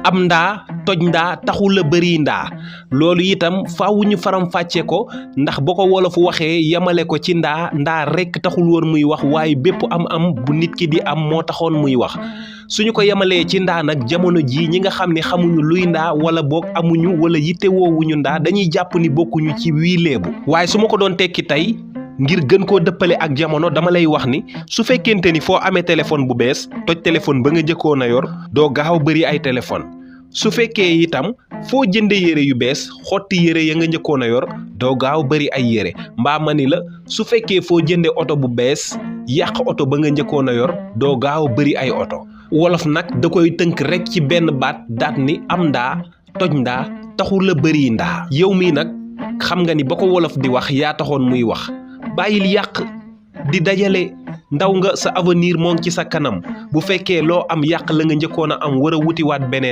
am ndaa toj ndaa taxul a bëri ndaa loolu itam faaw ñu faram fàcce ko ndax boo ko wolof waxee yemale ko ci ndaa rekk taxul woon muy wax waaye bépp am bu nit ki di am moo taxoon muy wax suñu ko yemalee ci ndaa nag jamono jii ñi nga xam ne xamuñu luy ndaa wala boog amuñu wala yitte woowuñu ndaa dañuy jàpp ni bokkuñu ci wii léebu waaye su ma ko doon tekki tey ngir gën koo dëppale ak jamono dama lay wax ni su fekkente ni foo amee téléphone bu bees toj téléphone ba nga njëkkoon a yor doo gaaw bëri ay téléphone su fekkee itam foo jënde yére yu bees xotti yére ya nga njëkkoon a yor doo gaaw bëri ay yére mbaa ma ni la su fekkee foo jënde oto bu bees yàq oto ba nga njëkkoon a yor doo gaaw bëri ay oto wolof nag da koy tënk rek ci benn baat daat ni am ndaa toj ndaa taxul la bëri ndaa yow mii nag xam nga ni ba ko wolof di wax yaa taxoon muy wax bàyyil yàq di dajale ndaw nga sa avenir moo ngi ci sa kanam bu fekkee loo am yàq la nga njëkkoon a am war a wutiwaat beneen